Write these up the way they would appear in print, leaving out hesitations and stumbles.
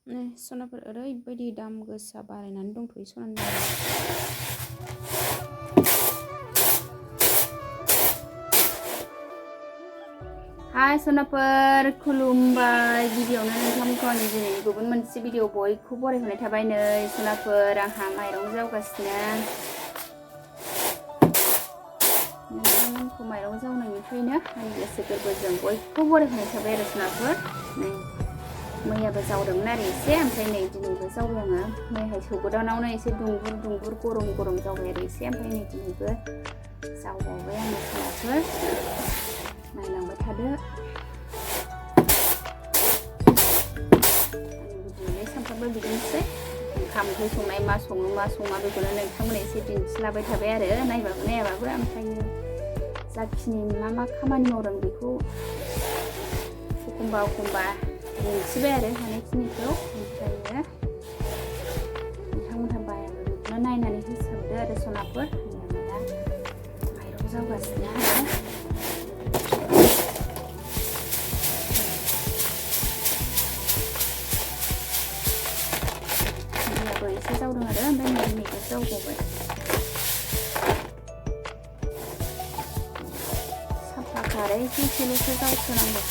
सनाफोर ओरैबायदि दाम गोसा बारायनानै दंथ'यो सनानि दामा। हाय सनाफोर खुलुमबाय। गिबियावनो नोंथांमोनखौ आंनि दिनैनि गुबुन मोनसे भिडिअ बयखौबो बरायहरनाय थाबाय। नै सनाफोर आंहा माइरं जावगासिनो। नोंथांमोनखौ माइरं जावनायनिफ्रायनो आंनि गोसो गोरबोजों बयखौबो बरायहरनाय थाबाय आरो सनाफोर। नै मैयाबो जावदोंमोन आरो एसे, ओमफ्राय नै दिनैबो जावबाय आङो। मैयाहाय सौगोदानावनो एसे दुंबुर दुंबुर गरम जावबाय आरो एसे, ओमफ्राय नै दिनैबो जावबावबाय आङो सनाफोर। नायलांबाय थादो। आंनि भिडिअ'आलाय सानफ्रामबो बिदिनोसै। ओंखाम ओंख्रि संनाय मा सङो मा सङा बेखौनो नोंथांमोना एसे दिन्थिलाबाय थाबाय आरो नायबाबो नायाबाबो। ओमफ्रायो जाखिनि मा खामानि मावदों बेखौ एखमबा दिन्थिबाय आरो हानायखिनिखौ। ओमफ्रायो नोंथांमोनहा बायाबो बेखौनो नायनानै होसाबदो आरो सनाफोर। आङो दा माइरं जावगासिनो आरो। मैयाबो एसे जावदों आरो, ओमफ्राय नै दिनैबो जावबावबाय। साफाखा आरो एसेल'सो जावसोनांगौ।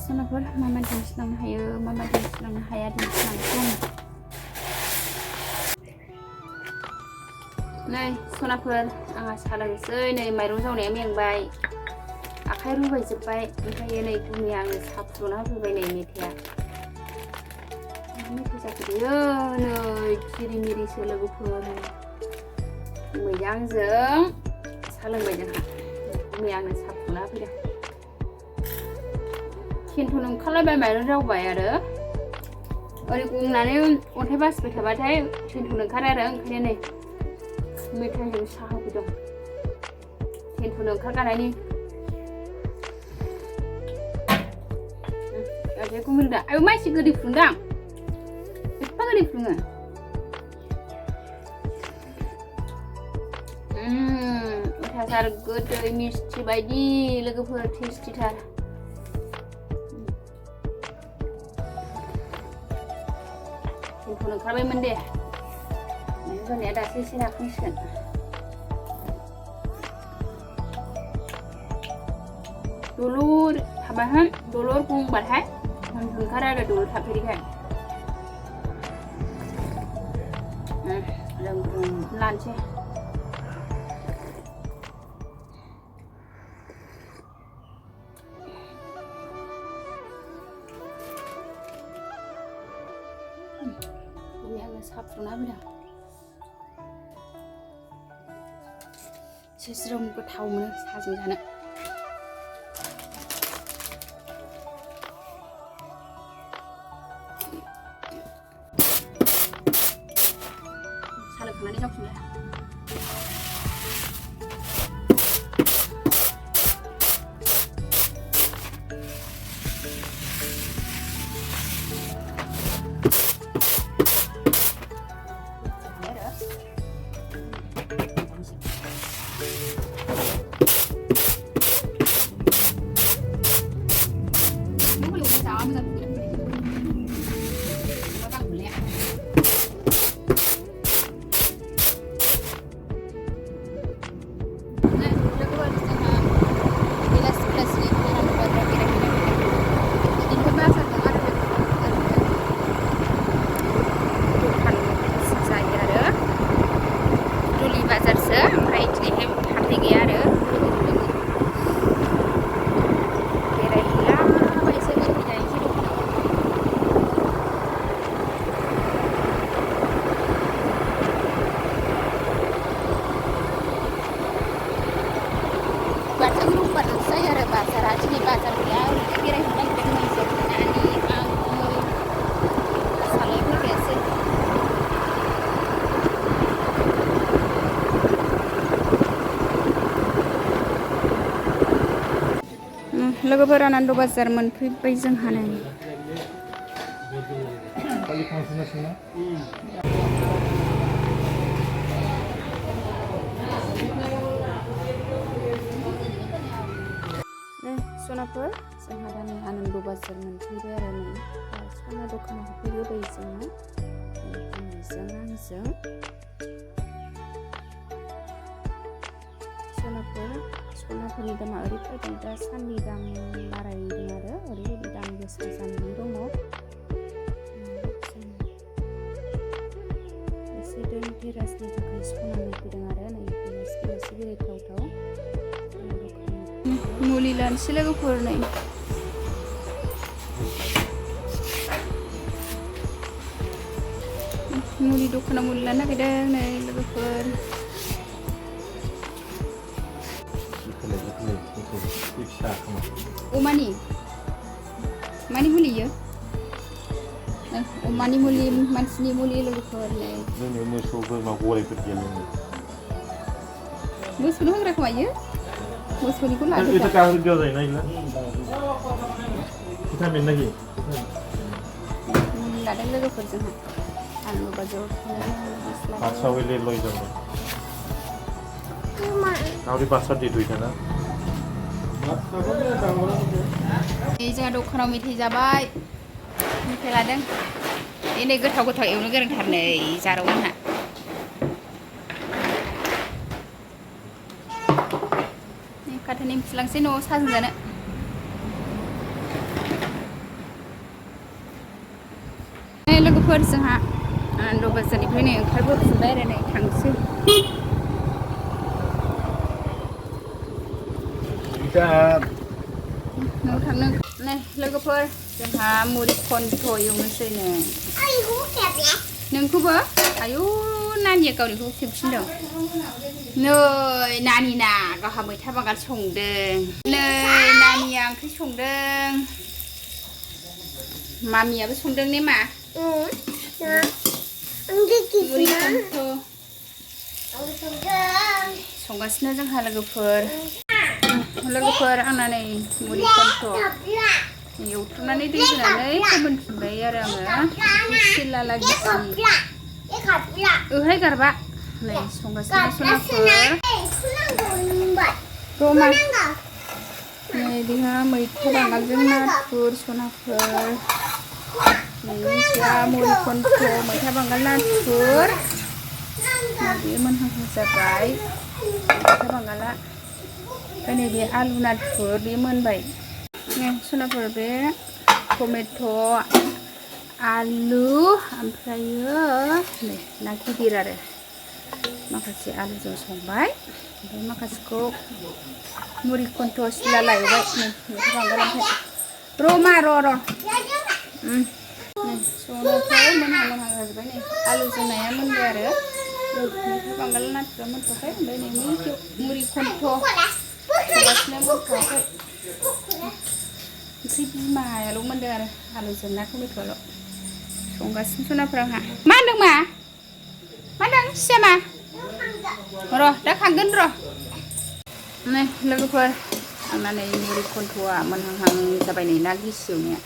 सनाफोर मा दिन्थिलांनो हायो मा दिन्थिलांनो हाया दिन्थिलांसै आङो। नै सनाफोर आंहा साहा लोंसै। नै माइरं जावनाया मेंबाय, आखाइ रुबायजोब्बाय। ओमफ्राय नै गुमिया आंनो साहा फुदुंना होफैबाय। नै मेथाइया मा मेथाइ जाखो बियो? नै खिरिमिरिसो लोगोफोर। गुमैजों आंजों साहा लोंबाय जोंहा। गुमिया आंनो साहा फुदुंना होफैदों। थेन्थ'नो ओंखारलायबाय माइरं जावबाय आरो ओरै गंनानै अन्थाइ बासिबाय थाबाथाय थेन्थ'नो ओंखारो आरो, ओंखायनो नै मेथाइजों साहा होफैदों थेन्थ'नो ओंखारगानायनि। गाज्रि गुमिदा आयौ मानसि गोदै फुदुंदां, एफा गोदै फुदुङो। अयथासार गोदै मिस्थि बायदि लोगोफोर, टेस्टिथार। थेन्थ'नो ओंखारबायमोन दे, जानाया दासो एसे राखांसिगोन। दलर थाबाहाय, दलर गंबाथाय ओंखारो आरो दलर थाफेरिखाय। लोंग्रोम लानोसै। आङो साहा फुदुंना होफैदों। एसे ज्रोम गोथाव मोनो साहाजों जानो। साहा लोंखांनानै जावफिनबाय। लोगोफोर आनन्द बाजार मोनफैबाय जोंहा नै सनाफोर जोंहा दा नै आनन्द बाजार मोनफैबाय आरो नै सना दखानाव हाबफैबाय जोङो जों आंजों सनाफोरनि दामा ओरैबायदि दा साननि दाम बारायदों आरो ओरैबायदि दाम गोसा जानानै दङ एसे धोनतेरासनि थाखाय सना नायफैदों आरो नै बेलासि बेरायथावथाव मुलि लानोसै लोगोफोर नै मुलि दखानाव मुलि लानो नागिरदों नै लोगोफोर अमानि मानि मुलि इयो अमानि मुलि मानसिनि मुलि लोगोफोर नै जोंनि मोसौ बोरमा गरायफोर गैया मोसौनो होग्रा खोमा इयो मोसौनिखौ लादो এটা কাগজ দেওয়া যায় না এগুলা ভিটামিন নাকি लादों लोगोफोर जोंहा आलु बाजार বাচ্চা হইলে লই যাবো কাউরি বাচ্চা দিয়ে দুইটা না এই जोंहा दखानाव मेथाइ जाबाय मेथाइ लादों नै गोथाव गोथाव एवनो गोरोंथार नै जाराव मोनहा खाथानि मिथिलांसै न'आव साजों जानो लोगोफोर जोंहा आनन्द बाजारनिफ्राय नै ओंखारबोफिनबाय आरो नै थांसै न'आव थांनो नै लोगोफोर जोंहा मुरि खन्थ' एवनोसै नै नोंखौबो आयु नानिया गावनिखौ खेबफिनदों नै नानिना गावहा मैथा बांगाल संदों नै नानिया ओंख्रि संदों मामियाबो संदों ने मा मुरि खन्थ' संगासिनो जोंहा लोगोफोर आंना नै मुरि खन्थ' एवथ्र'नानै दै होनानै फोमोनफिनबाय आरो आङो सिला लागिसि ओहाय गारबा नै संगासिनो सनाफोर रमा नै बेहा मैथा बांगालजों नाथुर सनाफोर नै जा मुरि खन्थ' मैथा बांगाल नाथुर बेयो मोनहां जाबाय मैथा बांगाला नै बे आलु नाथुर बे मोनबाय सनाफोर बे टमेट' आलु ओमफ्रायो नै ना गिदिर आरो माखासे आलुजों संबाय ओमफ्राय माखासेखौ मुरि खन्थ' सिला लायबाय नै मैथा बांगाल ओमफ्राय र'मा र' संनायफोर मोनहां जाजोब्बाय नै आलुजों नाया मोनबाय आरो मैथा बांगाल नाथुरा मोनथ'वाखै ओमफ्राय नै मुरि खन्थ' संगासिनो मोनथ'वाखै ओंख्रि बिमायाल' मोनदों आरो आलुजों ना टमेट'ल' संगासिनो सनाफोर आंहा मा होनदों मा होनदों सियामा र' दा खांगोन र' नै लोगोफोर आंना नै मुरि खन्थ'आ मोनहां जाबाय नै ना गिसि एवनाया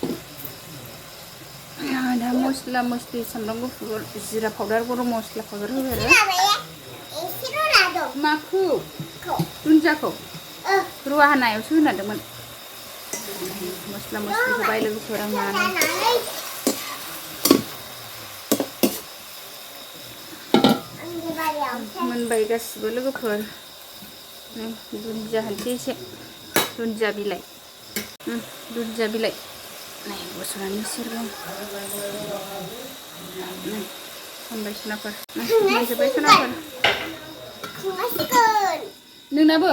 दा मस्ला मस्लि सामब्राम गुफुर जिरा पाउडार गरम मस्ला पाउडार होबाय आरो माखौ दुन्दियाखौ रुवा हानायावसो होनांदोंमोन मस्ला मस्लि होबाय लोगोफोर आंना मोनबाय गासिबो लोगोफोर दुन्दिया होनसै एसे दुन्दिया बिलाइ नै बस'नानै सेरगोन मोनबाय सनाफोर मोनजोब्बाय सनाफोर नोंनाबो